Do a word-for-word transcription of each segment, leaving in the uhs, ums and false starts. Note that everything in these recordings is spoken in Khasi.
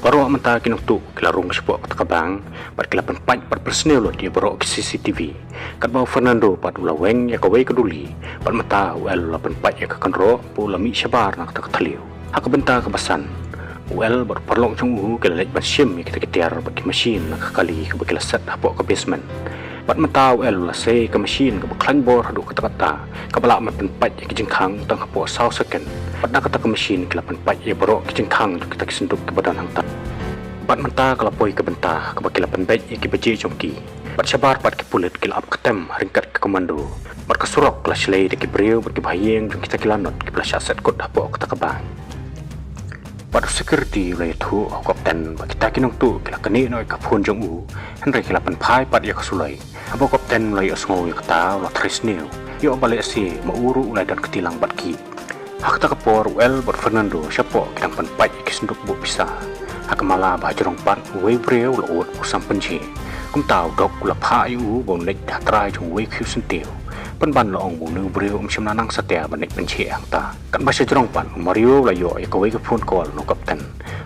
Baroh mynta ki nongtuh ki la rung shapoh kata ka bank bad ki la pynpait bad pynsniew lut ïa baroh ki C C T V. Katba u Fernando pat u la weng ïa kawei ka duli bad mynta u El u la pynpait ïa ka kynroh bad u la mih shabar na kata ka thliew. Ha ka bynta kaba san, u El bad u paralok jong u ki la leit ban shim ïa kita ki tiar bad ki mashin na ka kali kaba ki la set hapoh ka basement. Bad mynta u El u la sei ka mashin kaba khlaiñ bor haduh katta katta, kaba lah ban pynpait ïa ki jingkhang tang hapoh saw second. Bad na kata ka mashin ki la pynpait ïa baroh ki jingkhang jong kita ki synduk kiba don hangta. Bad mynta ka la poi ka bynta kaba ki la pynbeit ïa ki baje jong ki. Bad shabar pat ki pulit ki la ap ktem ha ryngkat ki komando. Bad ka surok ka la shlei da ki briew bad ki bahaïing jong kita ki lanot kiba la shah set kut hapoh kata ka bank. Bad u security u la ïathuh ha u kapten ba kita ki nongtuh ki la knieh noh ïa ka phone jong u, hynrei ki la pynphai pat ïa ka suloi. Haba u kapten u la ïohsngew ïa kata u la trei sniew, ïoh ba lehse ma u ruh u la don kti lang bad ki. Ha kata ka por u El bad Fernando shapoh ki dang pynpait ïa ki synduk buh pisa. Ha ka mala ba hajrong pat uwei u briew u la ud ba u sam pynjhieh. Kumta u Dok u la phah ïa u ba un leit ha trai jong uwei u khiew syntiew. Pynban la ong ba une u briew um shym la nang satia ban leit pynjhieh hangta. Katba shajrong pat u Mario u la ïoh ïa kawei ka phone call na u kapten.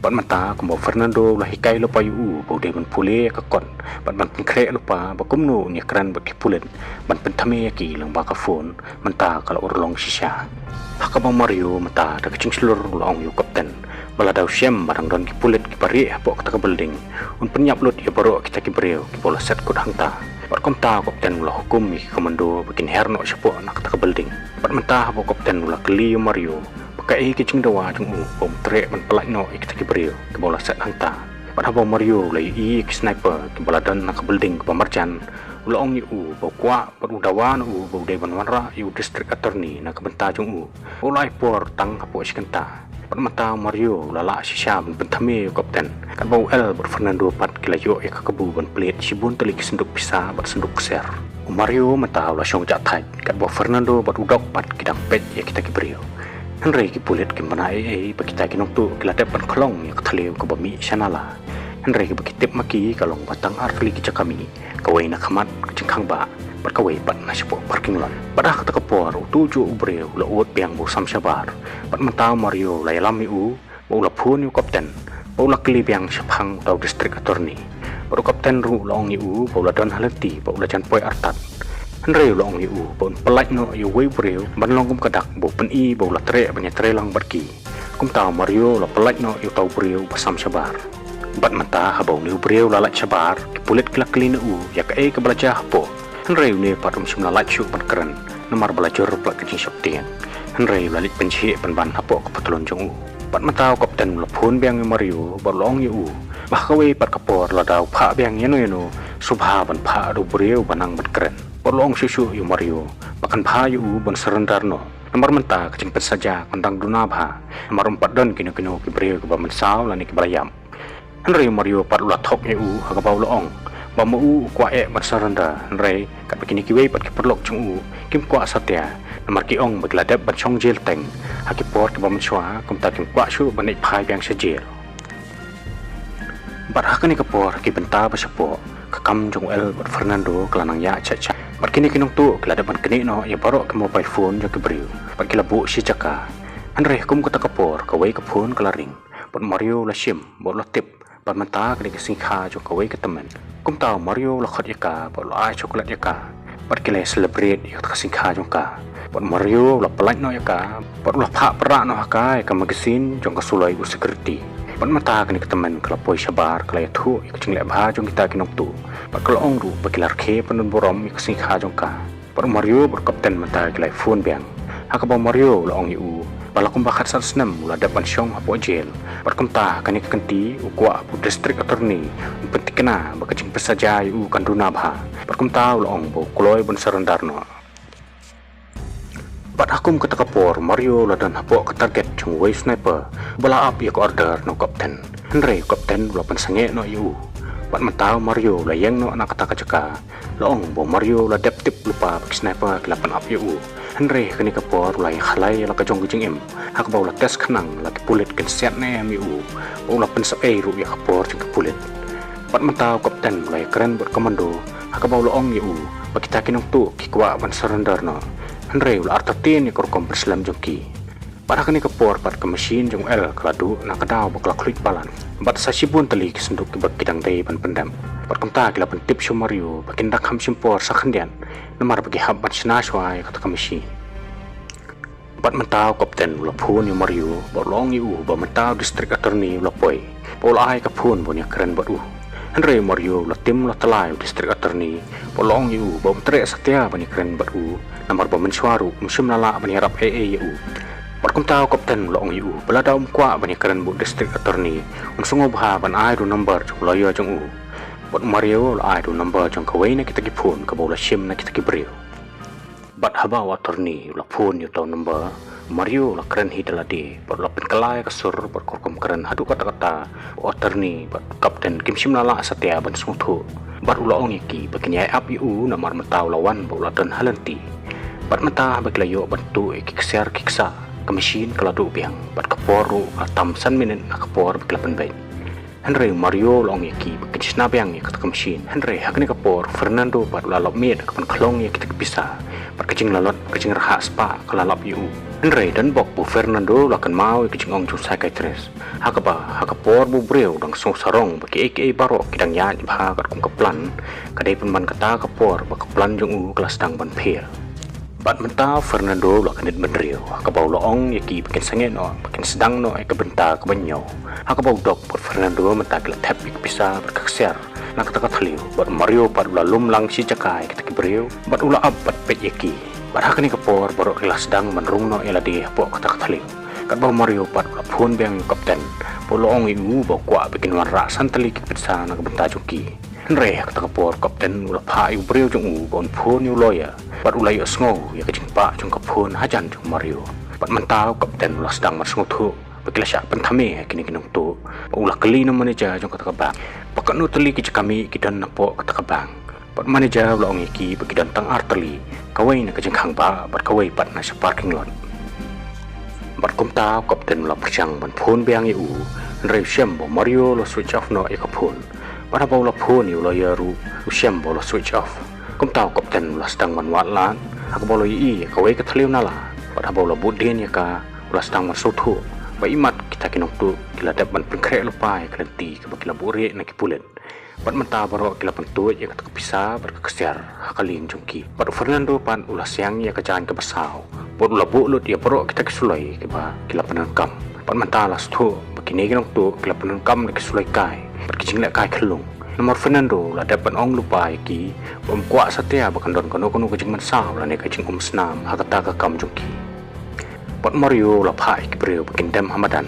Bad mynta kumba u Fernando u la hikai lypa ïa u ba u dei ban pule ïa ka kot bad ban pynkhreh lypa ba kumno un ïakren bad ki pulit ban pynthame ïa ki lyngba ka phone, mynta ka la urlong shisha. Ha kaba u Mario mynta da ka jingshlur u la ong ïa u kapten ba lada u shem ba dang don ki pulit kiba rieh hapoh kata ka building, un pynïap lut ïa baroh kita ki briew kiba u la set kut hangta. Bad kumta u kapten u la hukum ïa ki komando ba kin her noh shapoh na kata ka building. Bad mynta haba u kapten u la kylli ïa u Mario ba kaei ka jingdawa jong u ba um treh ban pyllait noh ïa kita ki briew kiba u la set hangta. Bad haba u Mario u la ïohi ïa ki sniper kiba la don na ka building kaba marjan, u la ong ïa u ba u kwah bad u dawa na u ba u dei ban wanrah ïa u district attorney na ka bynta jong u. U la ai por tang hapoh shi kynta. Bad mynta u Mario u la lah shisha ban pynthame ïa u kapten. Katba u El bad u Fernando pat ki la ïoh ïa ka kabu ban plie shibun tylli ki synduk pisa bad synduk ksiar. U Mario mynta u la shong jah thait katba u Fernando bad u Dok pat ki dang peit ïa kita ki briew. Hynrei ki pulit kim bna ei ei ba kita ki nongtuh ki la dep ban khlong ïa ka thliew kaba mih sha nala. Hynrei kaba ki tip ma ki ka long ba tang ar tylli ki jaka mih, kawei na khmat ka jingkhang bah bad kawei pat na shapoh parking lot. Bad ha kata ka por utu u juh u briew u la ud biang ba u sam shabar. Bad mynta u Mario u la ïalam ïa u ba u la phone ïa u kapten ba u la kylli biang shaphang uta u district attorney. Bad u kapten ruh u la ong ïa u ba u la don ha lynti ba u la jan poi artat. Hynrei u la ong ïa u ba un pyllait noh ïa uwei u briew ban long kum ka dak ba u pyni ba u la treh ban ïatrei lang bad ki. Kumta u Mario u la pyllait noh ïa uta u briew ba sam shabar. Bad mynta haba une u briew u la lait shabar, ki pulit ki la kylli na u ïa kaei kaba la jia hapoh. Hynrei une pat um shym la lait shuh ban kren namar ba la jur palat ka jingsheptieng. Hynrei u la leit pynjhieh pynban hapoh ka patlun jong u. Bad mynta u kapten u la phone biang ïa u Mario bad u la ong ïa u ba ha kawei pat ka por lada u phah biang ïano ïano, sngewbha ban phah da u briew ba nang ban kren. Bad u la ong shuh shuh ïa u Mario ba kan bha ïa u ban surrender noh. Namar mynta ka jingpynsaja kan dang duna bha. Namar um pat don kino kino ki briew kiba mynsaw lane kiba la ïap. Hynrei u Mario pat u la thok ïa u ha kaba u la ong ba ma u u kwah eh ban surrender, hynrei katba kine kiwei pat ki paralok jong u kim kwah satia. Namar ki ong ba ki la dep ban shong jail teng ha ki por kiba mynshuwa, kumta kim kwah shuh ban leit phai biang sha jail. Bad ha kane ka por ki bynta ba shapoh, ka kam jong u El bad Fernando ka la nang ïaid sha sha. Bad kine ki nongtuh ki la dep ban knieh noh ïa baroh ki mobile phone jong ki briew bad ki la buh shi jaka. Hynrei ha kum kata ka por kawei ka phone ka la ring. Bad u Mario u la shim bad u la tip ba mynta ka dei ka sngikha jong kawei ka tymmen. Kumta u Mario u la khot ïa ka bad u la ai chocolate ïa ka. Bad ki la celebrate ïa ka sngikha jong ka. Bad u Mario u la pyllait noh ïa ka bad u la phah pyrshah noh ha ka ïa ka magazine jong ka suloi u security. Bad mynta kane ka tymmen ka la poi shabar, ka la ïathuh ïa ka jingleh bha jong kita ki nongtuh. Bad ka la ong ruh ba ki la rkhie pyndon burom ïa ka sngikha jong ka. Bad u Mario bad u kapten mynta ki la phone biang. Ha kaba u Mario u la ong ïa u ba la kumba khatsan snem u la dep ban shong hapoh jail. Bad kumta ha kane ka kynti u kwah ba u district attorney un pyntikna ba ka jingpynsaja ïa u kan duna bha. Bad kumta u la ong ba u kloi ban surrender noh. Bad ha kum kata ka por u Mario u la don hapoh ka target jong uwei u sniper ba la ap ïa ka order na u kapten. Hynrei u kapten u la pynsangeh noh ïa u. Bad mynta u Mario u la ïeng noh na kata ka jaka. La ong ba u Mario u la dep tip lypa ba ki sniper ki la pynap ïa u. Hynrei ha kane ka por u la ïakhalai ïa la ka jong ka jingim ha kaba u la test khnang la ki pulit kin siat ne em ïa u. Bad u la pynsep ei ruh ïa ka por jong ki pulit. Bad mynta u kapten u la ïakren bad u komando ha kaba u la ong ïa u ba kita ki nongtuh ki kwah ban surrender noh. Hynrei u la artatien ïa ka rukom pynslem jong ki. Bad ha kane ka por pat ka machine jong u L ka la duh na ka daw ba ka la khluit palat. Bad sa shibun tylli ki synduk kiba ki dang dei ban pyndep. Bad kumta ki la pyntip sha u Mario ba kin da kham shim por sa khyndiat namar ba ki hap ban shna shuwa ïa kata ka machine. Bad mynta u Captain u la phone ïa u Mario bad u la ong ïa u ba mynta u District Attorney u la poi. Bad u la ai ka phone ban ïakren bad u. Hynrei u Mario u la tim u la tyllai ïa u District Attorney bad u la ong ïa u ba um treh satia ban ïakren bad u namar ba mynshuwa ruh um shym la lah ban ïarap ei ei ïa u. Bad kumta u Captain u la ong ïa u ba lada um kwah ban ïakren bad u District Attorney, un sngewbha ban ai da u number jong u lawyer jong u. Bad u Mario u la ai da u number jong kawei na kita ki phone kaba u la shim na kita ki briew. Bad haba u Attorney u la phone ïa uta u number, u Mario u la kren hi da lade bad u la pynkylla ïa ka sur bad ka rukom kren haduh katta katta ba u Attorney bad u Captain kim shym la lah satia ban sngewthuh. Bad u la ong ïa ki ba kin ïai ap ïa u namar mynta u la wan bad u la don ha lynti. Bad mynta haba ki la ïoh ban tuh ïa ki ksiar ki ksah, ka machine ka la duh biang bad ka por ruh ka la tam san minit na ka por ba ki la pynbeit. Hynrei u Mario u la ong ïa ki ba kin shna biang ïa kata ka machine. Hynrei ha kane ka por u Fernando pat u la lap miet ka ban khlong ïa kita ki pisa. Bad ka jinglalot, ka jingrhah spah ka la lap ïa u. Hynrei don bok ba u Fernando u la kynmaw ïa ka jingong jong u psychiatrist. Ha kaba ha ka por ba u briew u dang sngewsarong ba kiei kiei baroh ki dang ïaid bha katkum ka plan, ka dei pynban kata ka por ba ka plan jong u ka la sdang ban fail. Bad mynta u Fernando u la kyndit bynriew ha kaba u la ong ïa ki ba kin sangeh noh, ba kin sdang noh ïa ka bynta kaba ñiew. Ha kaba u Doc bad u Fernando mynta ki la thep ïa ka pisa bad ka ksiar na kata ka thliew. Bad u Mario pat u la lum lang shi jaka ïa kita ki briew bad u la ap bad peit ïa ki. Bad ha kane ka por baroh ki la sdang ban rung noh ïa lade hapoh kata ka thliew. Katba u Mario pat u la phone biang ïa u Captain bad u la ong ïa u ba u kwah ba kin wanrah san tylli ki pisa na ka bynta jong ki. Hynrei ha kata ka por u Captain u la phah ïa u briew jong u ba un phone ïa u lawyer. Bad u la ïohsngew ïa ka jingpah jong ka phone hajan jong u Mario. Bad mynta u Captain u la sdang ban sngewthuh ba ki la shah pynthame ha kine ki nongtuh. Bad u la kylli na u manager jong kata ka bank ba katno tylli ki jaka mih ki don napoh kata ka bank. Bad u manager u la ong ïa ki ba ki don tang ar tylli, kawei na ka jingkhang bah bad kawei pat na sha parking lot. Bad kumta u Captain u la pyrshang ban phone biang ïa u, hynrei u shem ba u Mario u la switch off noh ïa ka phone. Bad haba u la phone ïa u lawyer ruh u shem ba u la switch off. Kumta u Captain u la sdang ban wad lad ha kaba u la ïohi ïa kawei ka thliew nala. Bad haba u la bud dien ïa ka u la sdang ban sngewthuh ba imat kita ki nongtuh ki la dep ban pynkhreh lypa ïa ka lynti kaba ki la buhrieh na ki pulit. Bad mynta baroh ki la pyntuid ïa kata ka pisa bad ka ksiar ha ka lieng jong ki. Bad u Fernando pat u la siang ïa ka jaiñ kaba saw bad u la buh lut ïa baroh kita ki suloi kiba ki la pyndonkam. Bad mynta la sngewthuh ba kine ki nongtuh ki la pyndonkam da ki suloi kai bad ki jingleh kai khyllung. Namar u Fernando u la dep ban ong lypa ïa ki ba um kwah satia ba kan don kano kano ka jingmynsaw lane ka jingumsnam ha kata ka kam jong ki. Bad u Mario u la phah ïa ki briew ba kin dem ha madan.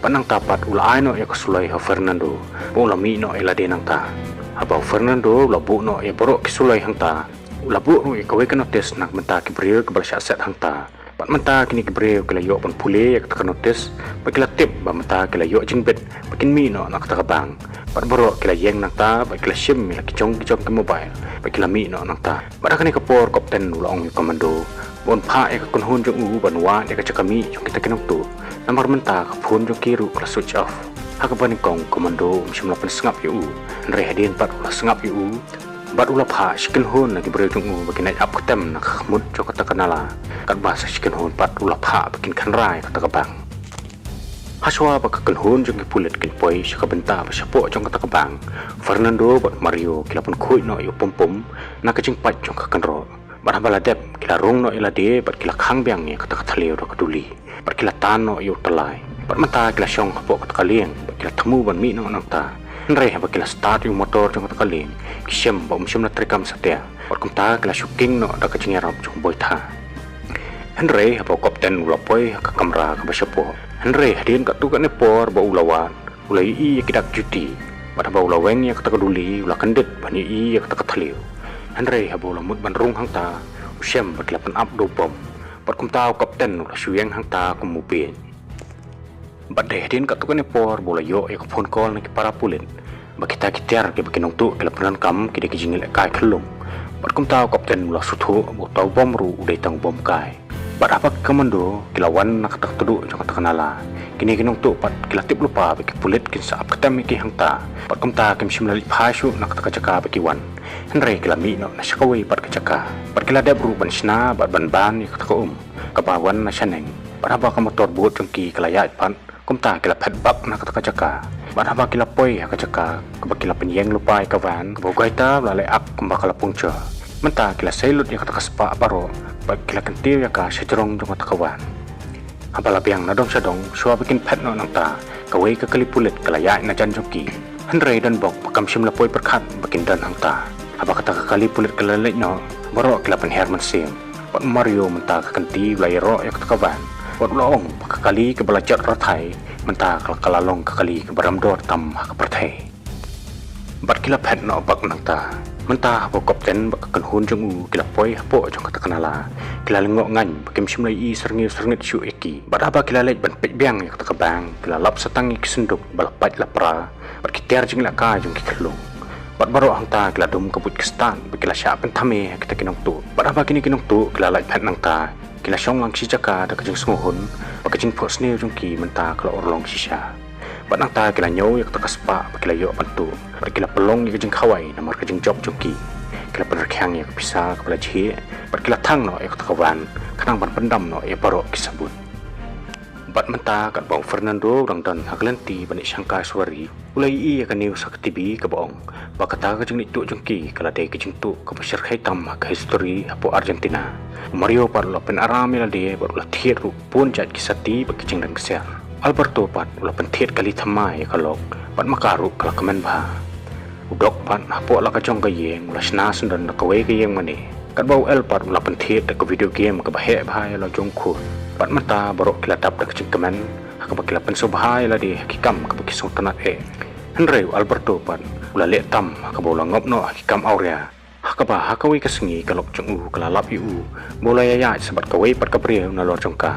Bad nangta pat u la ai noh ïa ka suloi ha u Fernando ba u la mih noh ïa lade nangta. Haba u Fernando u la buh noh ïa baroh ki suloi hangta, u la buh ruh ïa kawei ka notice na ka bynta ki briew kiba la shah set hangta. Bad mynta kine ki briew ki la ïoh ban pule ïa kata ka notice bad ki la tip ba mynta ki la ïoh jingbit ba kin mih noh na kata ka bank. Bad baroh ki la ïeng nangta bad ki la shim ïa la ki jong ki jong ki mobile bad ki la mih noh nangta. Bad ha kane ka por u Captain u la ong ïa u Commando ba un phah ïa ka kynhun jong u ban wad ïa ka jaka mih jong kita ki nongtuh. Namar mynta ka phone jong ki ruh ka la switch off. Ha kaba nyngkong u Commando um shym la pynsngap ïa u, hynrei hadien pat u la sngap ïa u. Bad u la phah shi kynhun na ki briew jong u ba kin ïaid ap ktem na ka khmut jong kata ka nala. Katba sa shi kynhun pat u la phah ba kin kynra ïa kata ka bank. Hashwa ba ka kynhun jong ki pulit kin poi sha ka bynta ba shapoh jong kata ka bank, u Fernando bad u Mario ki la pynkhuid noh ïa u pum pum na ka jingpait jong ka kynroh. Bad haba la dep ki la rung noh ïa lade bad ki la khang biang ïa kata ka thliew da ka duli. Bad ki la tan noh ïa u tyllai. Bad mynta ki la shong hapoh kata ka lieng bad ki la thmu ban mih noh nangta. Hynrei haba ki la start ïa u motor jong kata ka lieng, ki shem ba um shym la treikam satia. Bad kumta ki la shu king noh da ka jingïarap jong u Boitha. Hynrei haba u Captain u la poi ha ka kamra kaba shapoh, hynrei hadien katto katne por ba u la wad, u la ïohi ïa ki dak juti. Bad haba u la weng ïa kata ka duli u la kyndit ban ïohi ïa kata ka thliew. Hynrei haba u la mut ban rung hangta, u shem ba ki la pynap da u bom. Bad kumta u Captain u la shu ïeng hangta kum u bieit. Bad dei hadien katto katne por ba u la ïoh ïa ka phone call na ki para pulit ba kita ki tiar kiba ki nongtuh ki la pyndonkam ki dei ki jingïalehkai khyllung. Bad kumta u Captain u la sngewthuh ba uta u bom ruh u dei tang u bom kai. Bad haba ki Commando ki la wan na kata ka tnat jong kata ka nala, kine ki nongtuh pat ki la tip lypa ba ki pulit kin sa ap ktem ïa ki hangta. Bad kumta kim shym la leit phai shuh na kata ka jaka ba ki wan, hynrei ki la mih noh na sha kawei pat ka jaka. Bad ki la dep ruh ban shna bad ban ban ïa kata ka um kaba wan na shaneng. Bad haba ka motor boat jong ki ka la ïaid pat, kumta ki la phet bak na kata ka jaka. Bad haba ki la poi ha ka jaka kaba ki la pynïeng lypa ïa ka van, kaba u guide u la leh ak kumba ka la puncture. Mynta ki la sei lut ïa kata ka spah baroh bad ki la kyntiew ïa ka sha jrong jong kata ka van. Haba la biang na dong sha dong, shuwa ba kin phet noh nangta, kawei ka kali pulit ka la ïaid na jan jong ki. Hynrei don bok ba kam shym la poi pyrkhat ba kin don hangta. Haba kata ka kali pulit ka la leit noh, baroh ki la pynher mynsiem. Bad u Mario mynta ka kynti u la ïaroh ïa kata ka van. Bad u la ong ba ka kali kaba la jot rathai mynta ka la, ka la long ka kali kaba ram dor tam ha ka pyrthei. Bad ki la phet noh bak nangta. Mynta haba u kapten bad ka kynhun jong u ki la poi hapoh jong kata ka nala, ki la lyngngoh ngaiñ ba kim shym la ïohi syrngiew syrngit shuh ïa ki. Bad haba ki la leit ban peit biang ïa kata ka bank, ki la lap sa tang ïa ki synduk ba la pait la pra bad ki tiar jingïalehkai jong ki khyllung. Bad baroh hangta ki la dum ka buit ka stad bad ki la shah pynthame ha kita ki nongtuh. Bad haba kine ki nongtuh ki la lait phet nangta, ki la shong lang shi jaka da ka jingsngew hun bad ka jingphohsniew jong ki mynta ka la urlong shisha. Bad nangta ki la ñiew ïa kata ka spah ba ki la ïoh ban tuh bad ki la pynlong ïa ka jingkhawai namar ka jingjop jong ki. Ki la pynrkhiang ïa ka pisa kaba la jhieh bad ki la thang noh ïa kata ka van khnang ban pyndam noh ïa baroh ki sabut. Bad mynta katba u Fernando u dang don ha ka lynti ban ïashangkai suwari, u la ïohi ïa ka news ha ka T V kaba ong ba kata ka jingleit tuh jong ki ka la dei ka jingtuh kaba shyrkhei tam ha ka history hapoh Argentina. U Mario pat u la pynaram ïa lade bad u la thied ruh bun jait ki sati bad ki jingdang ksiar. Alberto pat u la pynthied kali thymmai ïa ka lok bad ma ka ruh ka la kmen bha. U Doc pat hapoh la ka jong ka ïing u la shna syndon da kawei ka ïing mane. Katba u El pat u la pynthied da ka video game kaba heh bha ïa la jong u khun. Bad mynta baroh ki la dap da ka jingkmen ha kaba ki la pynsngewbha ïa lade ha ki kam kaba ki sngewtynnat eh. Hynrei u Alberto pat u la leh tam ha kaba u la ngop noh ha ki kam awria. Ha kaba ha kawei ka sngi ka lok jong u ka la lap ïa u ba u la ïaid sa bad kawei pat ka briew nalor jong ka.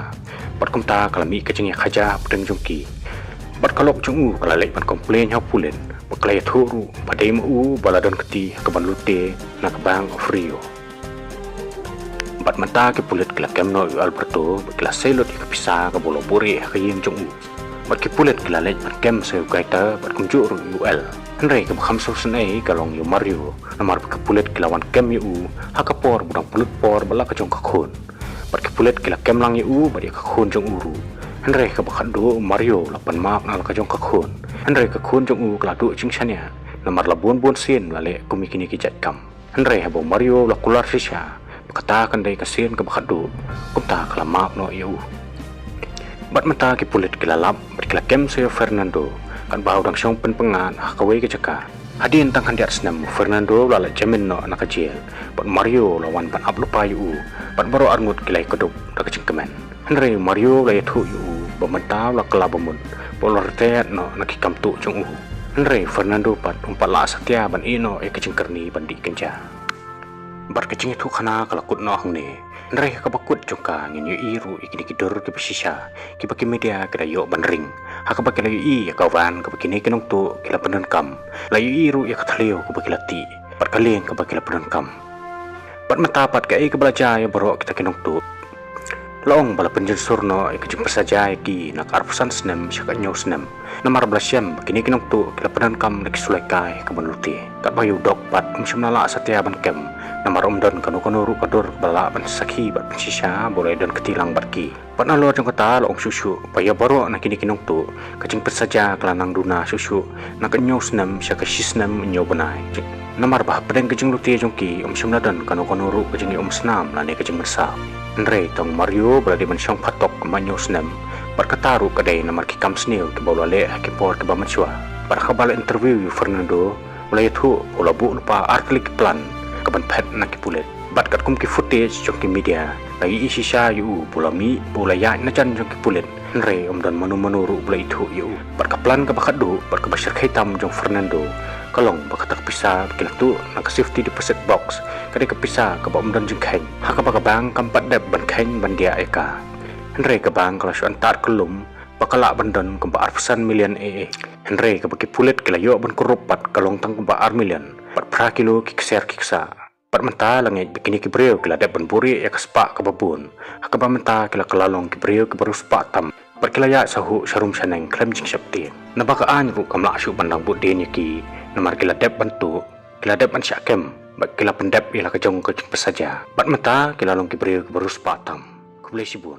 Bad kumta ka la mih ka jingïakhaja hapdeng jong ki. Bad ka lok jong u ka la leit ban complain ha u pulit bad ka la ïathuh ruh ba dei ma u ba la don kti ha ka ban lute na ka Bank of Rio. Bad mynta ki pulit ki la kem noh ïa u Alberto bad ki la sei lut ïa ka pisa kaba u la buhrieh ha ka ïing jong u. Bad ki pulit ki la leit ban kem sa ïa u Gaita bad kumjuh ruh ïa u El. Hynrei kaba kham sngewsynei ka long ïa u Mario namar ba ki pulit ki la wan kem ïa u ha ka por ba u dang pynlut por bad la ka jong ka khun. Bad ki pulit ki la kem lang ïa u bad ïa ka khun jong u ruh. Hynrei kaba khatduh u Mario u la pan map na la ka jong ka khun. Hynrei ka khun jong u ka la duh jingshaniah namar la bun bun sien la leh kum ïa kine ki jait kam. Hynrei haba u Mario u la kular shisha ba kata kan dei ka sien kaba khatduh, kumta ka la map noh ïa u. Bad mynta ki pulit ki la lap bad ki la kem sa ïa u Fernando katba u dang shong pynpyngngad ha kawei ka jaka. Hadien tang khyndiat snem u Fernando u la leit jamin noh na ka jel bad u Mario u la wan ban ap lypa ïa u bad baroh arngut ki la ïakdup da ka jingkmen. Hynrei u Mario u la ïathuh ïa u ba mynta u la kylla bamut bad u la retired noh na ki kam tuh jong u. Hynrei u Fernando pat um pat lah satia ban ïeh noh ïa ka jingkyrni ban dih kynja. Bad ka jingïathuhkhana ka la kut noh hangne. Hynrei ha kaba kut jong ka ngin ïohi ruh ïa kine ki dur kiba shisha kiba ki media ki la ïoh ban ring ha kaba ki la ïohi ïa ka van kaba kine ki nongtuh ki la pyndonkam. La ïohi ruh ïa ka thliew kaba ki la tih bad ka lieng kaba ki la pyndonkam. Bad mynta pat kaei kaba la jia ïa baroh kita ki nongtuh? La ong ba la pynjynsur noh ïa ka jingpynsaja ïa ki na ka arphew san snem sha ka hynñiew snem. Namar ba la shem ba kine ki nongtuh ki la pyndonkam da ki sulaikai ha ka ban lute. Katba ïa u Doc pat um shym la lah satia ban kem namar um don kano kano ruh ka dur ba la lah ban sakhi bad pynshisha ba u la ïadon kti lang bad ki. Bad nalor jong kata la ong shuh shuh ba ïa baroh na kine ki nongtuh ka jingpynsaja ka la nang duna shuh shuh na ka hynñiew snem sha ka shi snem hynñiew bnai. Namar ba hapdeng ka jinglute jong ki um shym la don kano kano ruh ka jingïaumsnam lane ka jingmynsaw. Hynrei tang u Mario ba la dei ban shong phatok kumba hynñiew snem bad kata ruh ka dei namar ki kam sniew kiba u la leh ha ki por kiba mynshuwa. Bad ha kaba la interview ïa u Fernando u la ïathuh ba u la buh lypa ar tylli ki plan ka ban phet na ki pulit. Bad katkum ki footage jong ki media la ïohi shisha ïa u ba u la mih ba u la ïaid na jan jong ki pulit. Hynrei um don mano mano ruh ba la ithuh ïa u. Bad ka plan kaba khatduh bad kaba shyrkhei tam jong u Fernando ka long ba kata ka pisa ba ki la tuh na ka safety deposit box ka dei ka pisa kaba um don jingkheiñ ha kaba ka bank kam pat dep ban kheiñ ban diah ïa ka. Hynrei ka bank ka la shu antad kyllum ba ka lah ban don kumba arphew san million A A. Hynrei kaba ki pulit ki la ïoh ban kurup pat ka long tang kumba ar million bad phra kilo ki ksiar ki ksah. Bad mynta la ngeit ba kine ki briew ki la dep ban buhrieh ïa ka spah kaba bun ha kaba mynta ki la kylla long ki briew kiba riewspah tam bad ki la ïaid sah huh sha rum sha neng khlem jingsheptieng. Naba ka aiñ ruh kam lah shuh ban dang bud dien ïa ki namar ki la dep ban tuh, ki la dep ban shah kem bad ki la pyndep ïa la ka jong ka jingpynsaja. Bad mynta ki la long ki briew kiba riewspah tam. Khublei shibun.